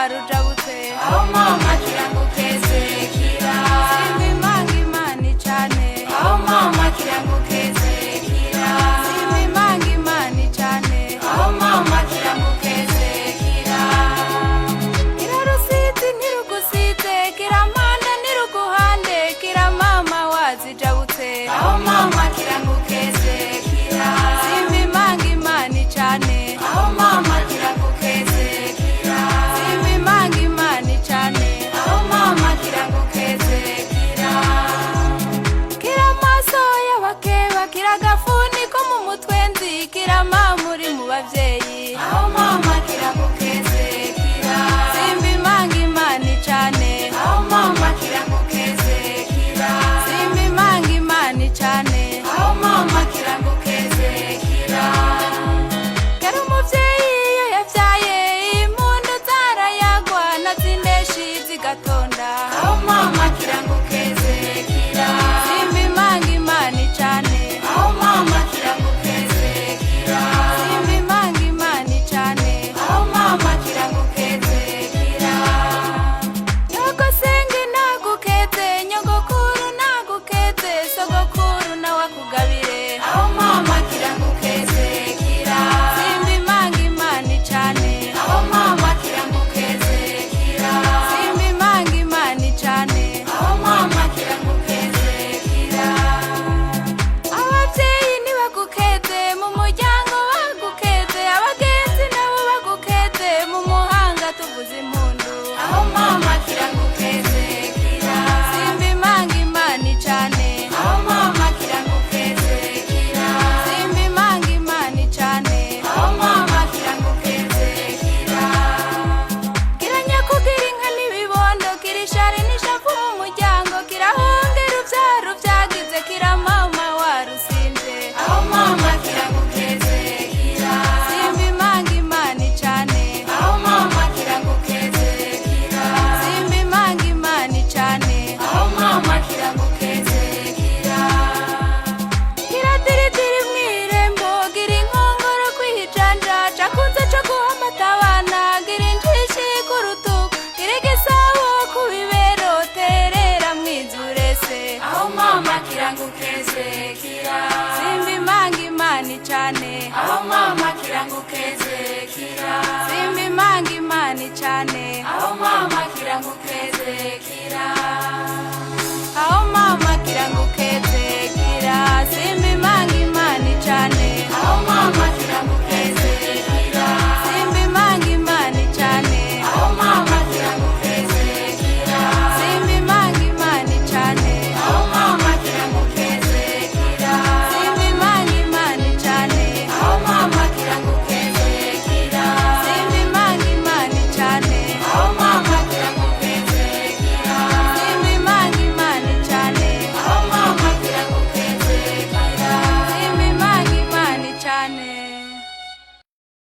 warujabutse. Aho mama kirangukeze kira. Simba imanga Imana icane. Aho mama kirangukeze kira. Simba imanga Imana icane. Aho mama kirangukeze kira. Kirarusizi ntirugusize, kiramanda ntiruguhande, kira mama wazijabutse. Aho mama kirangukeze kira. Simba imanga Imana icane. Aho mama kirangukeze kira. Simba imanga Imana icane. Aho mama kirangukeze kira. Kira amaso y'abakeba, kira agafuni ko mu mutwe nzi, kira mama uri mu bavyeyi. Aho mama kirangukeze kira. Simba imanga Imana icane. Aho mama kirangukeze kira. Simba imanga Imana icane. Aho mama kirangukeze kira. Kera umuvyeyi iyo yavyaye, impundu zarayagwa na zindeshi zigatonda. Aho mama kirangukeze kira. Simba imanga Imana icane. Aho mama kirangukeze kira. Simba imanga Imana icane. Aho mama kirangukeze kira. Nyogosenge nagukeze, nyogokuru nagukeze, sogokuru nawe akugabire. Aho mama kirangukeze kira. Simba imanga Imana icane. Aho mama kirangukeze kira. Simba imanga Imana icane. Aho mama kirangukeze kira. Abavyeyi ntibagukeze, mu muryango bagukeze, abagenzi nabo bagukeze, mu muhanga tuvuze impundu. Aho mama kirangukeze kira. Simba imanga Imana icane. Aho mama kirangukeze kira. Simba imanga Imana icane. Aho mama kirangukeze kira. Kiranya kugira inka n'ibibondo, kirishari n'ishavu mu muryango, kirahongera uvyaro vyagize, kira mama warusimvye. Aho mama kirangukeze kira. Simba imanga Imana icane. Aho mama kirangukeze kira. Simba imanga Imana icane. Aho mama kirangukeze kira. Kiradiridiri mw'irembo, gira inkongoro kwijanja, cakunze co guha amata abana, gira injishi ku rutugu, gira igisabo ku bibero, terera mwizurese. Aho mama kirangukeze kira. Simba imanga Imana icane. Aho mama kirangukeze kira. Simba imanga Imana icane.